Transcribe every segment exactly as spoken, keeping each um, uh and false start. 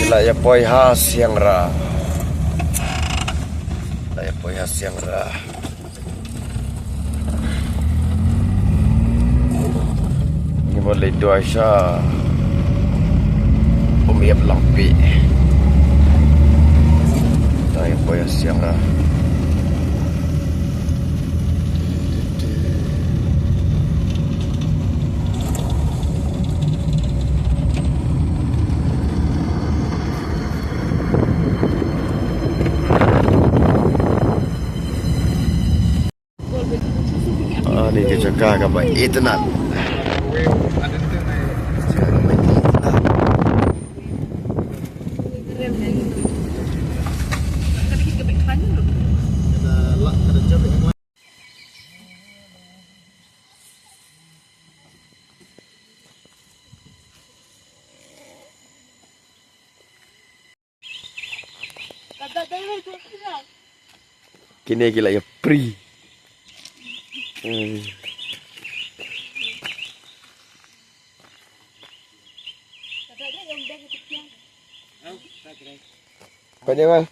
La ïa poi ha Siangra. La ïa poi ha Siangra. Ngi mut leit duwai sha Umïap Langpih. La ïa poi ha Siangra. Ah, ni ka jaka kaba itynnad. Kine ki la ïa pri. Hmm. Kau jangan.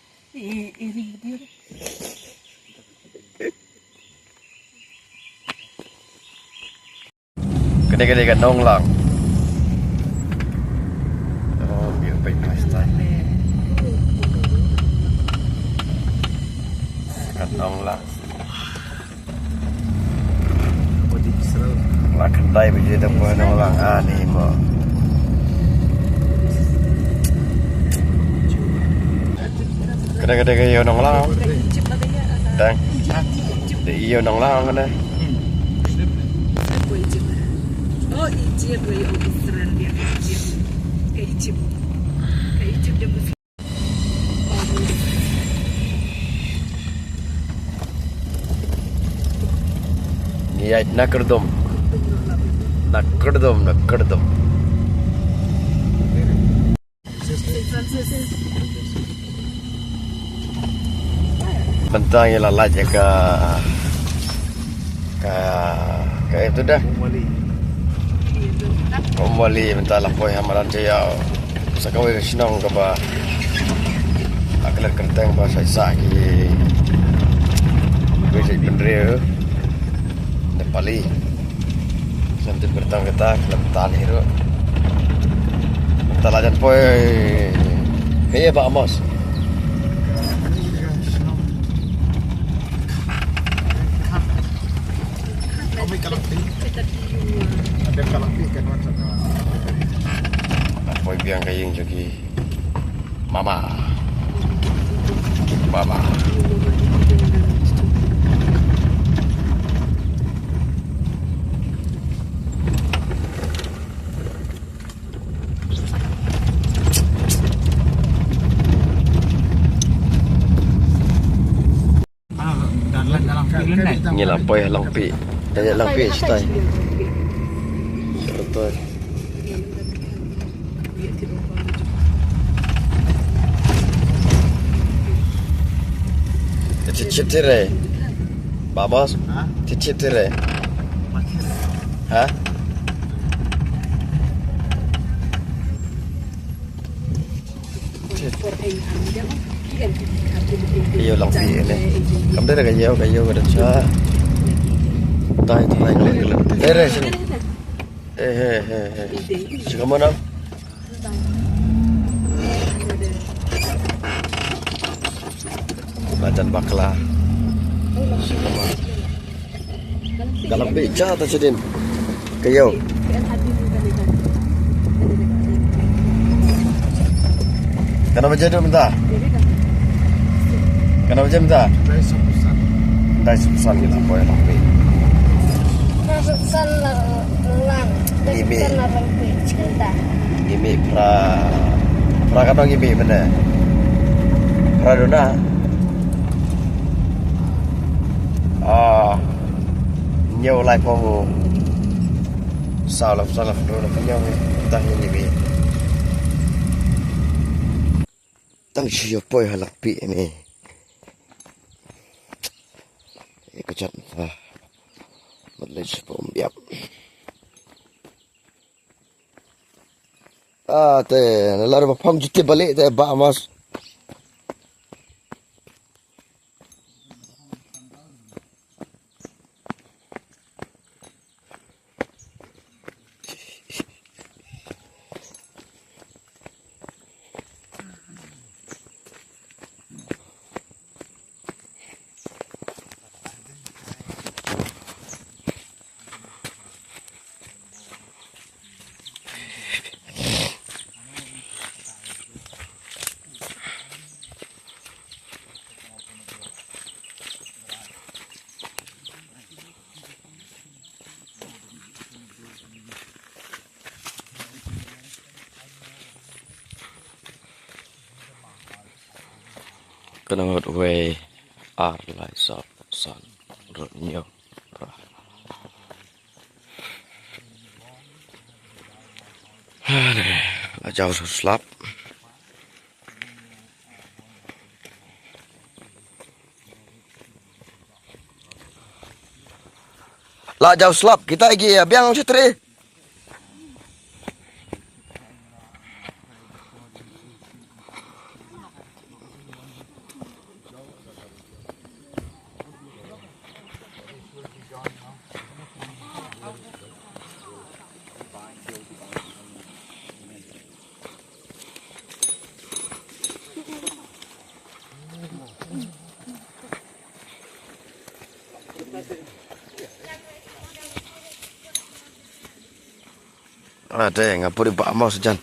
Kane kane ka Nonglang. Oh, biar pai pasta. Ka Nonglang. Lah khyndai baje da poi Nonglang. Ah, ni mo. Kane kane ka ïew Nonglang. Dang. Dei ïew Nonglang kane. Ngi ïaid na kyrdom. Na kyrdom, na kyrdom. Mynta ngi la lait ïa ka, ka, ka, ïa tu dah. Umwali. Mynta la poi ha madan Jaiaw. Sa kawei ka shnong kaba, ah, klet kyrteng ba sah sah ki, ki jait bynriew Nepali. Lem tip kyrteng kata, lem tan hi ruh. Mynta la jan poi. Kaei Bah Amos? Poi biang ka ïing jong ki mama. Mama. Ngi la poi Langpih. Ïa Langpih shatai. Shatai. Chit chit re. Babas. Ha? Chit chit re. Ha? Ka ïew Langpih ne. Kam dei ka ïew, ka ïew ka dei cha. Tai tai ka leh ka leh. Dei re sini. Eh, eh, eh, eh. Sini kamu nak? Majan bakla. Ka Langpih cha ta chidin. Ka ïew. Kano baje tu mynta? Kano baje mynta? Dai sum san kita poi Langpih. Dai sum san la lang. Dai sum san la Langpih. Ngi mih phra, phra kano ngi mih mynne? Phra duna. Ah, hynñiew laiphew saw, laiphew saw, laiphew hynñiew, tang ngi mih. Tang shu ïa poi ha Langpih ne. Ïa ka jat ha. Mat leit sha Umïap. Ah, te, na la ba phong jiti balik te ba mas. Kane ngut wei ar lai saw san rut nyok. La jaw slap. La jaw slap kita igi biang shatri. Ade nga puri ba mau sejan.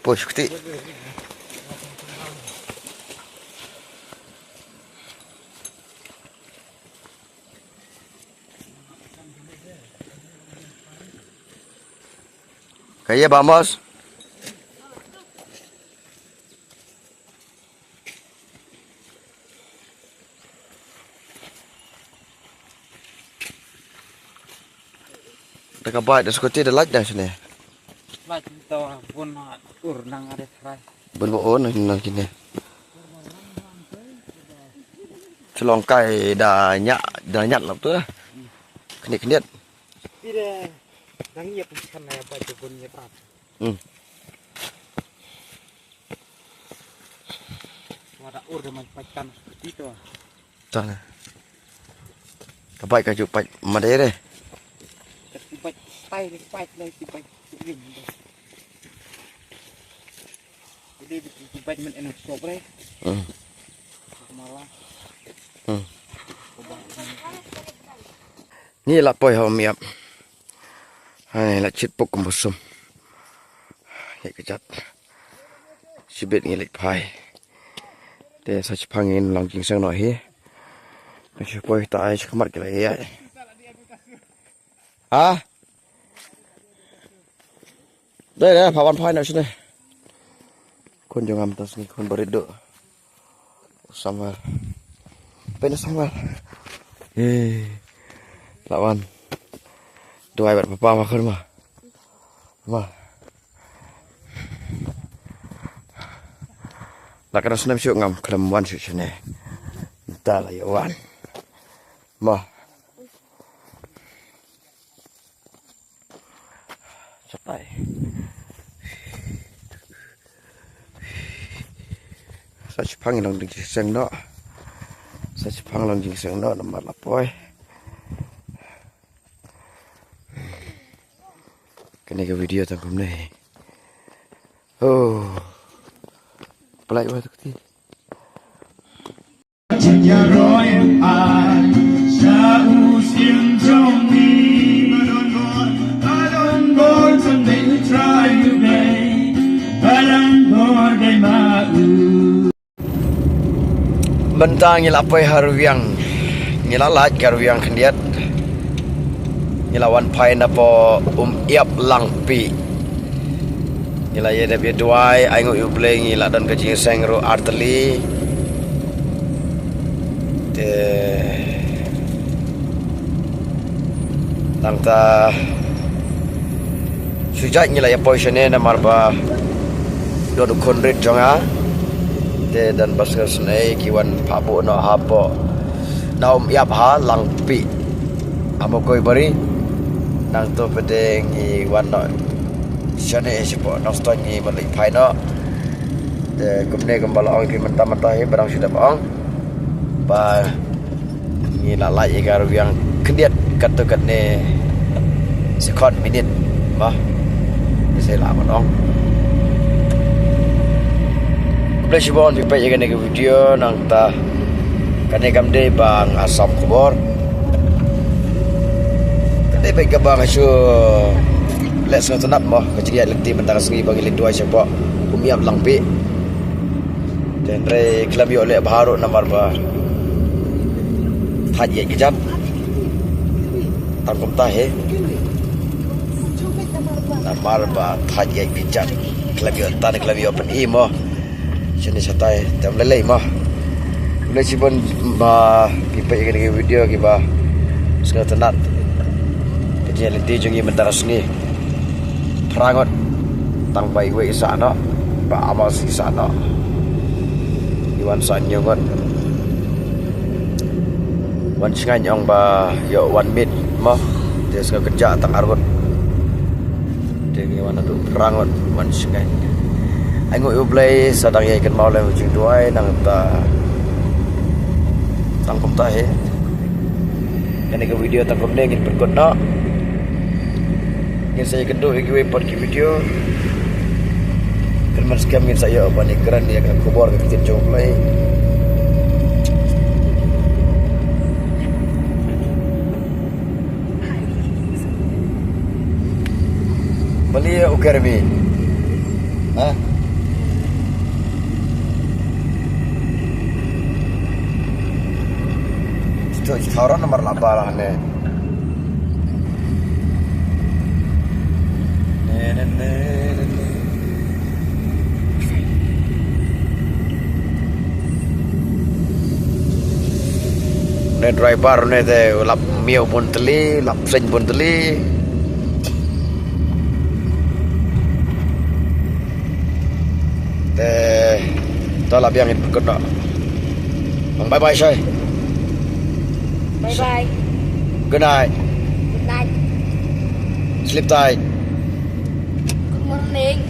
Push kti. Kaya vamos. Da ka bai da skuti da laj da sini. Laj to bun ur nang ada trai. Bun bo on nang kini. Chelong kai da nya da nyat lap tu. Kini kini. Pire dang ye pun kan ya bai tu bun ye pa. Hmm. Wada ur de man paikan pito. Tana. Ka bai ka ju pai madere. Ka bai tai de pai lai ti bai. Jadi ti bai man en sop re. Hmm. Mala. Hmm. Ni la poi ha miap. Hai la chit pok kum busum. Ye ka jat. Sibit ngi lek phai. Te sa chipang in long jingseng no hi. Ngi poi ta ai chikmat ki la ye. Ha? Dai dai phawan phai na sini. Khun jong am tas ngi khun barit do. Samuel. Pena Samuel. Eh. Lawan. Duai bat papa ma khun ma. Ma. La kana snem shu ngam khlem wan shu sene. Nta la ya wan. Ma. Chatai. Sa chipang long ding seng no. Sa chipang long ding seng no namar la poi. Kane ka video tang kumne. Oh. Pelai wa tu kti. Mynta ngi la poi ha Rwiang. Ngi la lait ka Rwiang khyndiat. Ngi la wan phai na po Um Iap Langpi. Ngi la ïa dep ïa duwai, ai nguh ïa U Blei ngi la don ka jingseng ruh artylli. Te nangta shu jait ngi la ïa poi shane namar ba don u khun rit jong nga. Te don ba sngewsynei ki wan phah buh noh hapoh na Um Iap ha Langpi. Amo koi bari nangto pete ngi wan noh Shane shapoh Nongstoiñ ngi mut leit phai noh. Te kumne kumba la ong ïa phi mynta mynta hi ba dang shu dep ong ba ngi la lait ïa ka rwiang khyndiat katto katne second minute. Ba ngi sa lah ban ong. Khublei shibun phi peit ïa kane ka video. Nangta kane kam dei ba nga sam khubor. Ka dei beit kaba nga shu leh sngewtynnat mo, ka jingïaid lynti mynta ka sngi ba ngi leit duwai shapoh Umiam Langpih. Te hynrei khlem ïoh leh bha ruh namar ba thait ïaid kjat. Tang kumta hi. Namar ba thait ïaid kjat, khlem ïoh tan, khlem ïoh pyni mo. Shane shatai te ym lei lei mo. Khublei shibun ba phi peit ïa kane ka video kiba sngewtynnat. Ka jingïaid lynti jong ngi mynta ka sngi. Phra ngut. Tang ba iwei i sah noh, ba Amos i sah noh. I wan sah hynñiew ngut. Wan shngaiñ ong ba ïoh wan miet mo. Te sngewkynjah tang ar ngut. Te ngi wan haduh phra ngut wan shngaiñ. Ai nguh ïa U Blei sa dang ïai kynmaw lem ha jingduwai nangta. Tang kumta hi. Kane ka video tang kumne ngin pynkut noh. Ngin sa ïakynduh ïa kiwei pat ki video. Kynmaw skhem ngin sa ïoh ban ïakren ïa ka khubor ka ktien jong U Blei. Balei u Keremi? Ha? Ito, ito, ito, namar laba lah ne. Ne driver ne te u lap miaw bun tylli, lap seng bun tylli. Te to la biang in kut noh. Bye bye shai. Bye bye. Good night. Good night. Sleep tight. Good morning.